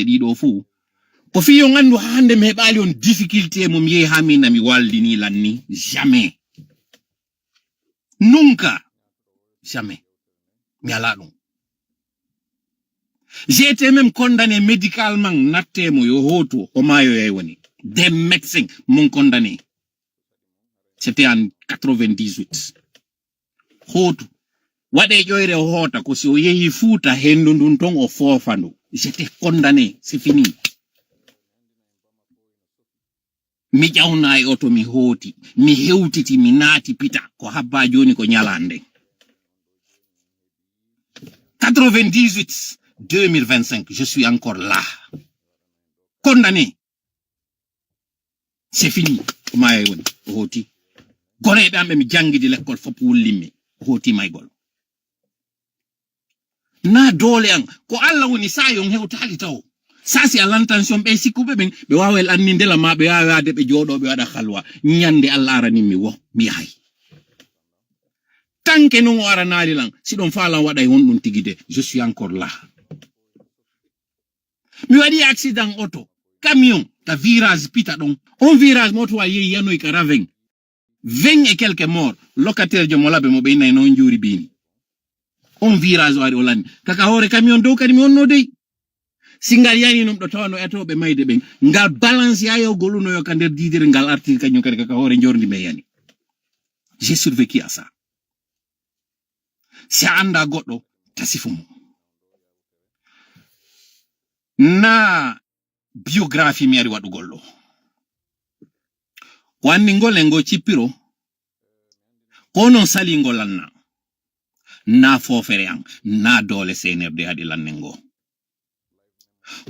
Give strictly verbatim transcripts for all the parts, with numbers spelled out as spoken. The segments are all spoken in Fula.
ɗiɗo fuu. Ko fii on anndu haa hannde mi heɓaali on difficulté mo mi yehi haa min na mi waldini lanni. Jamais. Nunca. Jamais. Mi alaa ɗum. J'ai été même condamné médicalement, natte mo yo hootu, o maayo yay woni. Des médecins m'ont condamné. C'était en quatre-vingt-dix-huit. Hootu. Waɗe ƴoyre o hoota, ko si o yehi Fuuta, henndu ndun ton o foofa ndu. J'étais condamné, c'est fini. Mi ƴawna e oto, mi hooti, mi hewtiti, mi naati pita. Ko habba jooni ko ñalaande nden. Quatre-vingt-dix-huit, deux mille vingt-cinq, je suis encore là. Condamné. C'est fini. Ko maaya woni. O hooti. Goreeɓe am ɓe mi janngidi lekkol fof wullimmi. O hooti maygol. Na doole an. Ko Allah woni sa yon hewtaali taw. Sa si a lantan son ɓe sikkuɓe ɓen, ɓe waawa anninde la ma ɓe waawa yaade ɓe jooɗo ɓe waɗa halwa. Ñande Allah arani mi wo, mi yahay. Tanke non o aranaali lan, si ɗon faalan waɗay honɗun tigi de, je suis encore là. Mi waɗi accident oto, camion, ka virage pita ɗon. On virage mo oto wa yehi yanoy ka ravin. Vingt et quelques morts, locataire jo mo labe mo ɓe innay non juuri bini. On virage o ari o lanni. Kaka hoore camion dow kadi mi wonno dey. Si ngal yani non ɗo tawano etoɓe mayde ɓen. Ngal balance yayogol uno yo ka nder didere ngal artiri kañum kadi kaka hoore jordi me yani. J'ai survécu à ça. Si a annda goɗɗo, tasifu mo. Na biographie mi ari waɗugol ɗo. Ko anndi ngol e ngo cippiro, ko non sali ngo lanna. Na foofere an, na doole C N R D haɗi lannen ngo.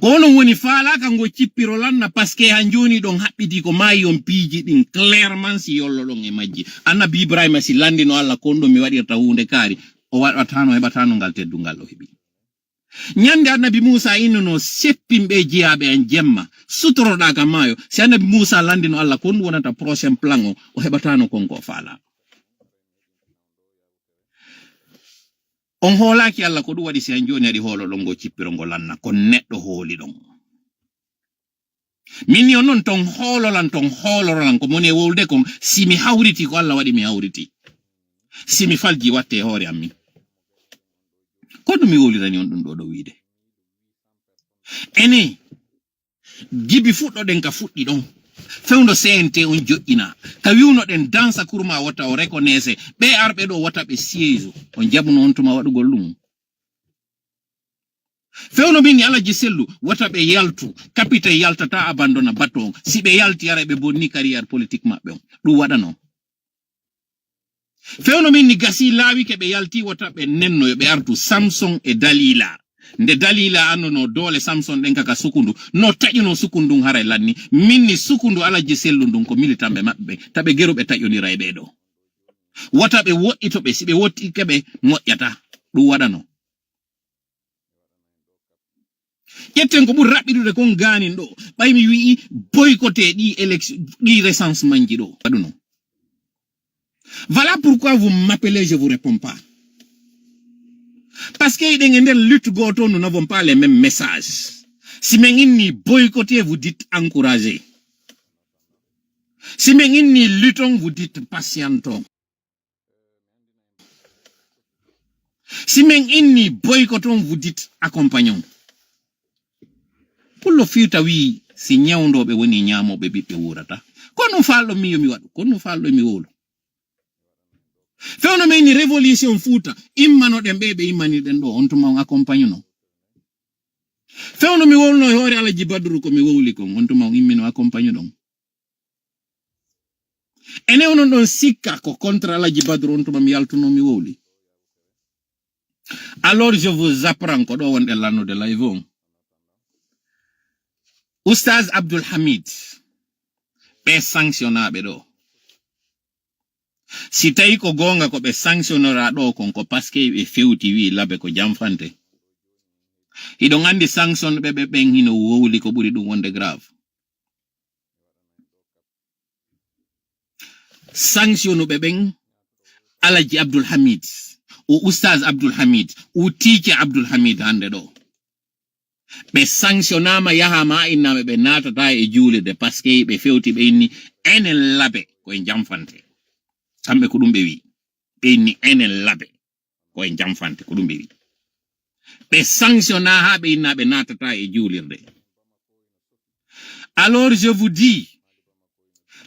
Ko onon woni faalaaka ngo cippiro lanna, parce que han jooni ɗon haɓɓiti ko maayi on piiji ɗin clairement si yollo ɗon e majji. Annabi Ibrahima si landino Allah ko on ɗon mi waɗirta huunde kaari, o waɗatano, heɓatano ngal teddungal o heɓi. Ñande annabi Muusa innuno seppin ɓe jiyaaɓe an jemma, sutoroɗaa ka maayo. Si annabi Muusa landino Allah ko on ɗum wonata prochain plan o, o heɓatano kon ko o faala. On hoolaaki Allah ko ɗum waɗi si han jooni haɗi hoolo ɗon ngo cippiro ngo lanna, ko neɗɗo hooli ɗon. Min ni on non ton hoololan, ton hoolorolan ko moni e wowlude kon, si mi hawriti ko Allah waɗi mi hawriti. Si mi falji watte e hoore am min. Ko ɗum mi wowlirani on ɗum ɗo ɗo wiide. Ene, gibi fuɗɗoɗen ka fuɗɗi ɗon. Fewndo C N T on joƴƴina. Ka wiwnoɗen dansa kurma wota o reconnaisse. Ɓe arɓe ɗo wota ɓe siège. On jaɓuno on tuma waɗugol ɗum. Fewno min ni Alaji Sellu, wota ɓe yaltu, kapite yaltata abandona bato on. Si ɓe yalti ara ɓe bonni carrière politique maɓɓe on. Ɗum waɗano. Fewno min ni gasi laawike ɓe yalti wota ɓe nenno yo ɓe artu Samson e Dalila. Nde Dalila annono doole Samson ɗen kaka sukundu, no taƴuno sukundu ndun haray lanni. Min ni sukundu Alaji Sellu ndun ko militant ɓe maɓɓe, taɓe geru ɓe taƴonira e ɓee ɗo. Wota ɓe woɗɗito ɓe, si ɓe woɗɗike ɓe moƴƴata. Ɗum waɗano. Ƴetten ko ɓuri raɓɓiɗude kon gaanin ɗo. Ɓay mi wi'i boycotté ɗi élection, ɗi recensement ji ɗo. Waɗuno. Voilà pourquoi vous m'appelez, je vous réponds pas. Parce que eɗen e nder lutte gooto, nous n'avons pas les mêmes messages. Si min inni boycotter, vous dites encourager. Si min inni luttons, vous dites patientons. Si min inni boycottons, vous dites accompagnons. Pullo fiwta wi si ñawndooɓe woni ñaamooɓe ɓiɓɓe wuurata. Ko ɗum faalɗo mi yo mi waɗu, ko ɗum faalɗo mi wowlu. Fewno min inni révolution Fuuta, immanoɗen ɓe ɓe immaniɗen ɗo, on tuma on accompagne non. Fewno mi wowluno e hoore Alaji Badru ko mi wowli kon, on tuma on immino accompagne ɗon. Ene onon ɗon sikka ko contre Alaji Badru on tuma mi yaltuno mi wowli. Alors je vous apprends ko ɗo wonɗe lannude live on. Oustaz Abdoul Hamid, ɓe sanctionnaɓe ɗo. Si tawi ko goonga ko ɓe sanctionnora ɗo kon ko parce que ɓe fewti wi labe ko janfante. Hiɗon andi sanction ɓe ɓe ɓen hino wowli ko ɓuri ɗum wonde grave. Sanctionnuɓe ɓen Alaji Abdoul Hamid, o Oustaz Abdoul Hamid, o Teacher Abdoul Hamid hande ɗo. Ɓe sanctionnaama, yahaama haa innaaɓe ɓe naatata e juulirde, parce que ɓe fewti, ɓe inni enen labe ko en jamfante. Kamɓe ko ɗum ɓe wi. Ɓe inni enen labe ko en jamfante, ko ɗum ɓe wi. Ɓe sanctionna haa ɓe innaaɓe naatata e juulirde. Alors, je vous dis,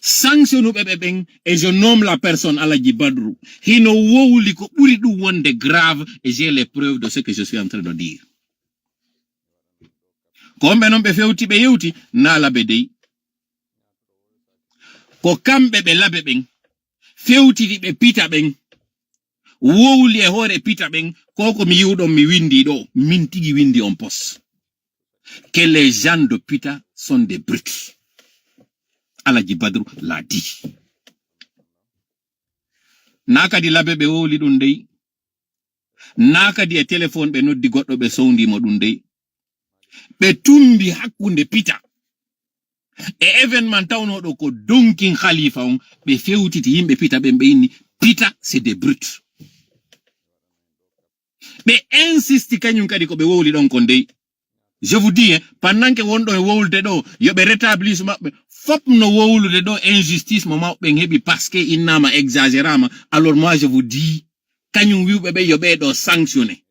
sanctionnuɓe ɓe ɓen, et je nomme la personne Alaji Badru, hino wowli ko ɓuri ɗum wonde grave, et j'ai les preuves de ce que je suis en train de dire. Ko on ɓe non ɓe fewti, ɓe yewti, naa labe dey. Ko kamɓe ɓe labe ɓen, fewtiti ɓe pita ɓen, wowli e hoore pita ɓen, ko ko mi yiwɗon mi windi ɗo, min tigi windi on pos. Que les gens de pita sont des brutes. Alaji Badru l'a dit. Naa kadi labe ɓe wowli ɗum dey. Naa kadi e téléphone ɓe noddi goɗɗo ɓe sowndi mo ɗum dey. Ɓe tumbi hakkunde pita e événement tawnooɗo ko Donkin Khalifa on, ɓe fewtiti yimɓe pita ɓen, ɓe inni pita c'est des brutes. Ɓe insisti kañum kadi ko ɓe wowli ɗon kon dey. Je vous dis, hein, pendant que wonɗo e wowlude ɗo, yo ɓe rétablisse maɓɓe, fop no wowlude ɗo injustice mo mawɓe ɓen heɓi parce que innaama, exagérama. Alors moi je vous dis, kañum wiwɓe ɓe yo ɓe ɗo sanctionné.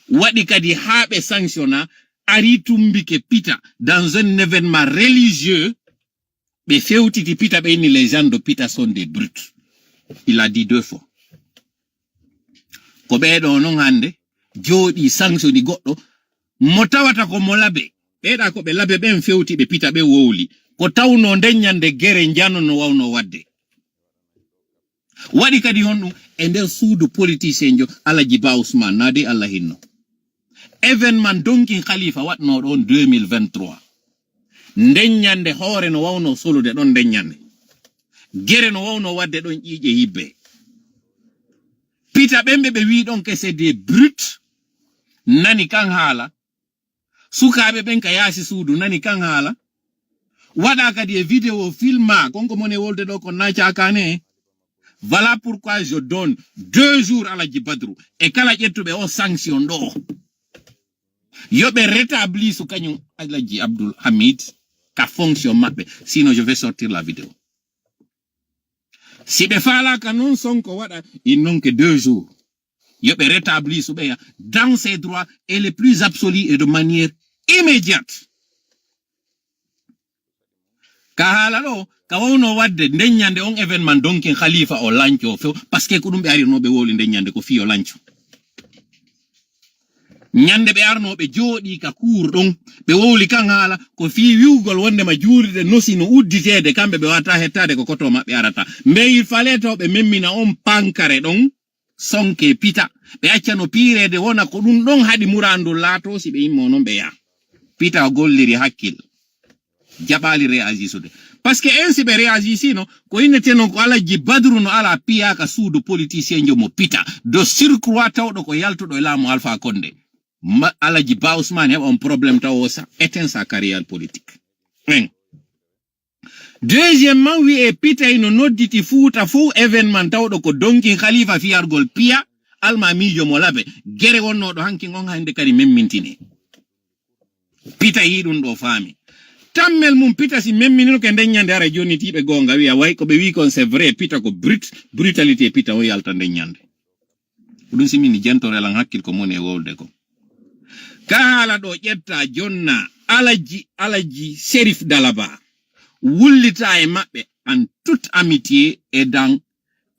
Waɗi kadi haa ɓe sanctionna, ari tumbike pita dans un événement religieux, ɓe fewtiti pita, ɓe inni les gens de pita sont des brutes. Il a dit deux fois. Ko ɓee ɗo non hannde jooɗi sanctionni goɗɗo mo tawata ko mo labe. Ɓeeɗa ko ɓe labe ɓen fewti ɓe pita ɓe wowli. Ko tawno nden ñande gere njano no wawno waɗde. Waɗi kadi honɗum e nder suudu politicien jo Alaji Ba Ousmane, naa dey Allah hinno. Événement Donkin Khalifa waɗnoo ɗon deux mille vingt-trois. Nden ñande hoore no wawno solude ɗon nden ñande. Gere no wawno waɗde ɗon ƴiiƴe yibbe. Pita ɓen ɓe ɓe wii ɗon que c'est des brutes. Nani kan haala. Sukaaɓe ɓen ka yaasi suudu nani kan haala. Waɗa kadi e vidéo filma, kon ko mone wolde ɗo kon naa caakaane. Voilà pourquoi je donne deux jours Alaji Badru e kala ƴettuɓe o sanction ɗo. Yo ɓe rétabli su kañum Alaji Abdul Hamid ka fonction maɓɓe. Sinon, je vais sortir la vidéo. Si ɓe faalaaka non, Sonko waɗa, il n'ont que deux jours. Yo ɓe rétabli su ɓeya dans ses droits et les plus absolus et de manière immédiate. Ka haala ɗo, ka wawno waɗde nden ñande on événement Donkin Khalifa o lanco few, parce que ko ɗum ɓe arirno ɓe wowli nden ñande ko fii o lanco. Ñande ɓe arno ɓe jooɗi ka kuur ɗon, ɓe wowli kan haala ko fii wi'ugol wondema juulirde nosi no udditeede, kamɓe ɓe wata hettaade ko koto maɓɓe arata. Mais il fallait taw ɓe memmina on pankare ɗon, Sonko e Pita. Ɓe acca no piireede wona ko ɗum ɗon haɗi muraandu laato si ɓe immo non ɓe yaha. Pita golliri hakkil. Jaɓaali réagisude. Parce que en si ɓe réagissino, ko inneteno ko Alaji Badru no ala piya ka suudu politicien jo mo Pita. De surcroît tawɗo ko yaltuɗo e laamu Alpha Condé. Ma, Alaji Ba Ousmane heɓa on problème taw o sa éteint sa carrière politique. En. Deuxièmement, wi'e Pita ino nodditi Fuuta fow événement tawɗo ko Donkin Khalifa fiyargol piya, alma miijo mo labe. Gere wonnoɗo hankin on hande kadi memmintine. Pita yii ɗum ɗo faami. Tammel mum Pita si memminino ke nden ñande ara jonnitiiɓe goonga wi'a way ko ɓe wii kon c'est vrai, Pita ko brut, brutalité Pita o yalta nden ñande. Ko ɗum si min jentore lan hakkil ko moni e wowlde ko. Ka haala ɗo ƴetta jonna Alaji, Alaji Serif Dalaba. Wullita e maɓɓe en toute amitié et dans,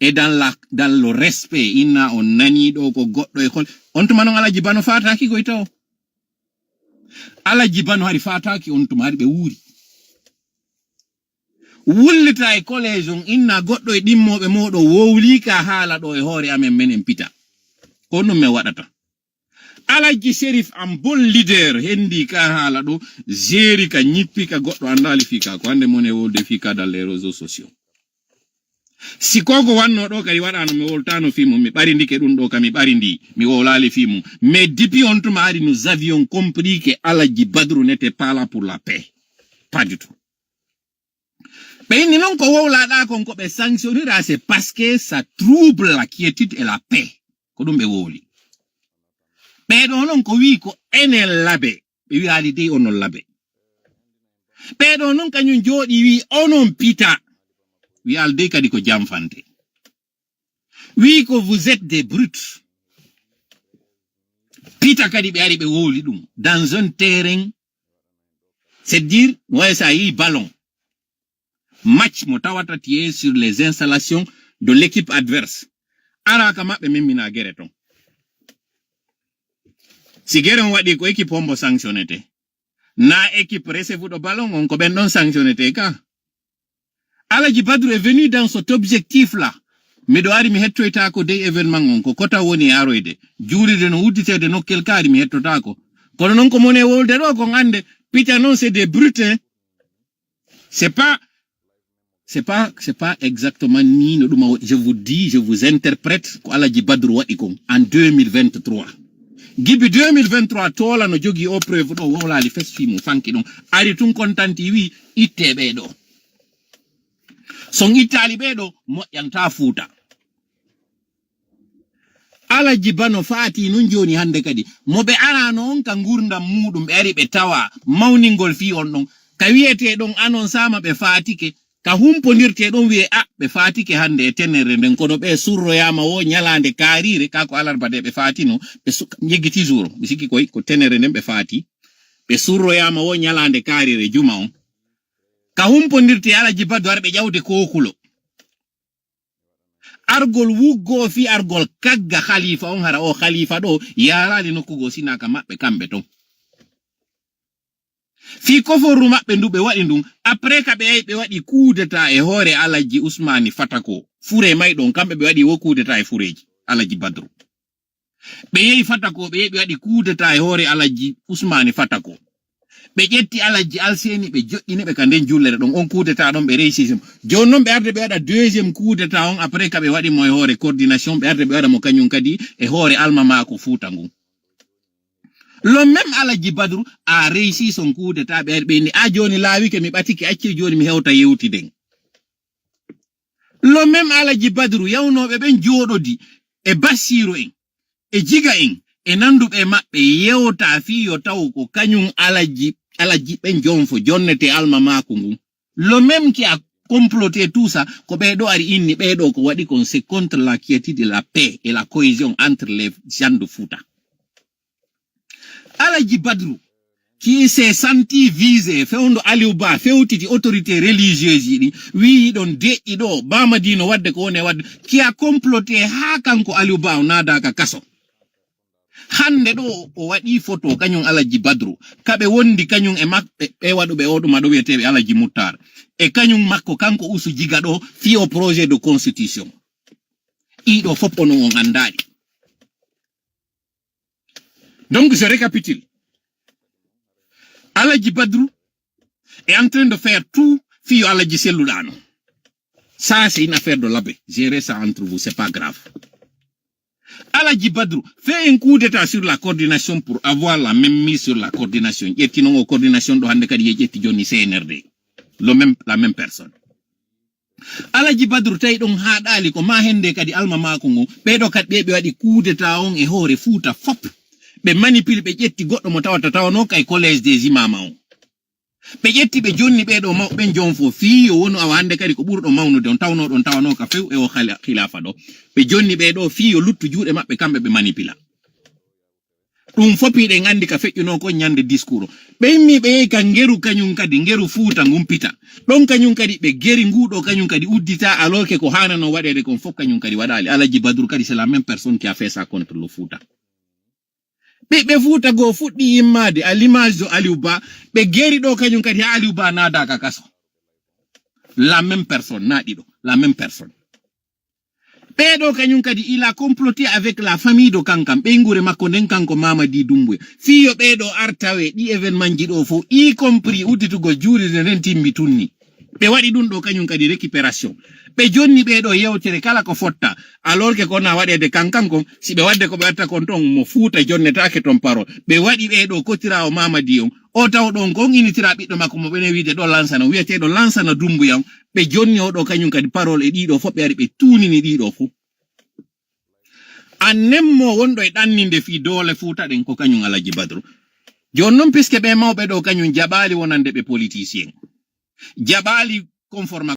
et dans la, dans le respect. Inna on nani ɗo ko goɗɗo e hol. On tuma non Alaji Bano faataaki koy taw. Alaji Bano hari faataaki on tuma hari ɓe wuuri. Wullita e collège on inna goɗɗo e ɗimmoɓe moɗo wowli ka haala ɗo e hoore amen menen Pita. Ko ɗum min waɗata. Alaji Serif an bon leader hendi ka haala ɗo, jeeri ka ñippi ka goɗɗo andaali fii ka ko hande mon e wolde fii ka dans les réseaux sociaux. Si koko wanno ɗo kadi waɗano mi woltano fii mum, mi ɓarindike ɗum ɗo ka mi ɓarindi, mi wowlali fii mum. Mais depuis on tuma ari nous avions compris que Alaji Badru n'était pas là pour la paix. Pas du tout. Ɓe inni non ko wowlaɗa kon ko ɓe sanctionnira, c'est parce que ça trouble la quiétude et la paix. Ko ɗum ɓe wowli. Ɓe ɗo non ko wi ko enen labe. ɓe wiyaali dey onon labe. Ɓeeɗo noon kañum jooɗi wi onon pita. Wiyaali dey kadi ko janfante. Wi ko vous êtes des brutes. Pita kadi ɓe ari ɓe wowli ɗum dans un terrain, c'est-à-dire, ouais, ça y est, ballon. Match mo tawata tiyé sur les installations de l'équipe adverse. Ara ka maɓɓe min mina gere ton. Si gere on waɗi ko équipe hombo sanctionnete. Na équipe recevre ɗo ballon on ko ɓen ɗon sanctionnete ka. Alaji Badru est venu dans cet objectif là. Miɗo ari mi hettoytaako dey événement on ko kota woni e aroyde. Juulirde no udditeede nokkel kaari mi hettotaako. Kono noon ko mon e wolde ɗo kon annde pita noon c'est des brutes. C'est pas c'est pas c'est pas exactement ni no ɗuma waɗi. Je vous dis, je vous interprète ko Alaji Badru waɗi kon en deux mille vingt-trois. Gibi deux mille vingt-trois toola no jogii o preuve ɗo wowlaali fes fii mum fanki ɗum. Ari tun kontanti wi itte ɓee ɗo. Son ittaali ɓee ɗo moƴƴanta Fuuta. Alaji Bano faati nun jooni hannde kadi. Mo ɓe arano on ka ngurdam muuɗum ɓe ari ɓe tawa mawningol fii on ɗon. Ka wiyetee ɗon anon sama ɓe faatike. Ka humpondirtee ɗon wiye a ɓe faatike hannde e tenere nden kono ɓe surroyaama wo ñalaande kaariire ka ko alarba de ɓe faatino ɓe su- yeggiti jour. Mi sikki koy ko tenere nden ɓe faati. Ɓe surroyaama wo ñalaande kaariire juma on. Ka humpondirtee Alaji Badru ar ɓe ƴawde kookulo. Argol wuggoo fii argol kagga khalifa on hara o khalifa ɗo yaaraali nokku goo sinaa ka maɓɓe kamɓe ton. Fii koforru maɓɓe ndu ɓe waɗi ndun après ka ɓe yahi ɓe waɗi coup d'état e hoore Alaji Usmani Fatako fure may ɗon kamɓe ɓe waɗi wo coup d'état e fureeji Alaji Badru. Ɓe yehi Fatako ɓe yehi ɓe waɗi coup d'état e hoore Alaji Usmani Fatako. Ɓe ƴetti Alaji Alseni ɓe joɗɗini ɓe ka nden jullere ɗon on coup d'état ɗon ɓe réussissimo. Jooni noon ɓe arde ɓe waɗa deuxième coup d'état on après ka ɓe waɗi mo e hoore coordination ɓe arde ɓe waɗa mo kañum kadi e hoore alma maako Fuuta ngun. Le même Alaji Badru a réussi son coup d'état ɓe ari ɓe inni a jooni laawike mi ɓatike acce jooni mi hewta yewtiden. Le même Alaji Badru yawnooɓe ɓen jooɗodi e Bassiru en e Jiga en e nannduɓe e maɓɓe yewta fii yo taw ko kañum Alaji Alaji ɓen jonfo jonnete alma maako ngun. Le même qui a comploté tout ça ko ɓee ɗo ari inni ɓee ɗo ko waɗi kon c'est contre la quiétude et la paix et la cohésion entre les gens de Fouta. Alaji Badru qui s'est senti visé fewndo Aliou Ba fewtiti autorité religieuse yiɗi wiyi ɗon deƴƴi ɗo Bamadino wadde ko woni e wadde qui a comploté haa kanko Aliou Ba o naadaaka kaso. Hannde ɗo o waɗi photo kañum Alaji Badru kaɓe wondi kañum e maɓɓe ɓe waɗuɓe o ɗuma ɗo wiyeteeɓe Alaji Muttar e kañum makko kanko Usu Jiga ɗo fii o projet de constitution. Ɗiɗo fof onon on anndaɗi. Donc je récapitule. Alaji Badru est en train de faire tout fii yo Alaji Sellu ɗaano. Ça c'est une affaire de l'abbé. Gérez ça entre vous, c'est pas grave. Alaji Badru fait un coup d'état sur la coordination pour avoir la même mise sur la coordination. Ƴetti non o coordination ɗo hannde kadi ye ƴetti joni C N R D. Le même, la même personne. Alaji Badru tawi ɗon haaɗaali ko ma hende kadi alma maako ngon ɓeeɗo kadi ɓe ɓe waɗi coup d'état on e hoore Fuuta fop. Ɓe manipule ɓe ƴetti goɗɗo mo tawata tawano kay collège des imama on. Ɓe ƴetti ɓe jonni ɓeeɗo mawɓe ɓen jonfo fii yo wonu awa hannde kadi ko ɓurɗo mawnude on tawno ɗon tawano ka few e o khila- khilafa ɗo. Ɓe jonni ɓeeɗo fii yo luttu juuɗe maɓɓe kamɓe ɓe manipula. Ɗum fof hiɗen anndi ka feƴƴunoo kon ñande discours o. Ɓe immii ɓe yehi ka ngeru kañum kadi, ngeru Fuuta ngun pita. Ɗon kañum kadi ɓe geri nguu ɗoo kañum kadi uddita alors que ko haananoo waɗeede kon fof kañum kadi waɗaali. Alaji Badru kadi c'est la même personne qui a fait ça contre le Fuuta. Ɓiɓɓe Fuuta goo fuɗɗii immaade à l'image de Aliou Ba, ɓe geri ɗoo kañum kadi haa Aliou Ba naadaaka kaso. La même personne, naa ɗiɗo, la même personne. Ɓeeɗo kañum kadi il a comploté avec la famille de Kankan ɓeynguure makko nden kanko Mamadi Doumbouya fii yo ɓeeɗo artawe ɗi événement ji ɗo fof y compris udditugol juulirde nden timmi tunni. Ɓe waɗi ɗum ɗo kañum kadi récupération. Ɓe jonni ɓeeɗo yewtere kala ko fotta alors que ko na waɗeede Kankan kon si ɓe waɗde ko ɓe watta kon ton mo Fuuta jonnetaake ton parole. Ɓe waɗi ɓeeɗo kotirawo Mamadi on o taw ɗon kon initira ɓiɗɗo makko mo ɓenen wiide ɗo Lansana wiyeteeɗo Lansana Doumbouya on. Ɓe jonni oɗo kañum kadi parole e ɗiɗo fof ɓe ari ɓe tuunini ɗiɗo fof. An nemmo wonɗo e ɗanninde fii doole Fuuta ɗen ko kañum Alaji Badru. Jooni noon, puisque ɓe mawɓe ɗo kañum jaɓaali wonande ɓe politicien, jaɓaali conformation,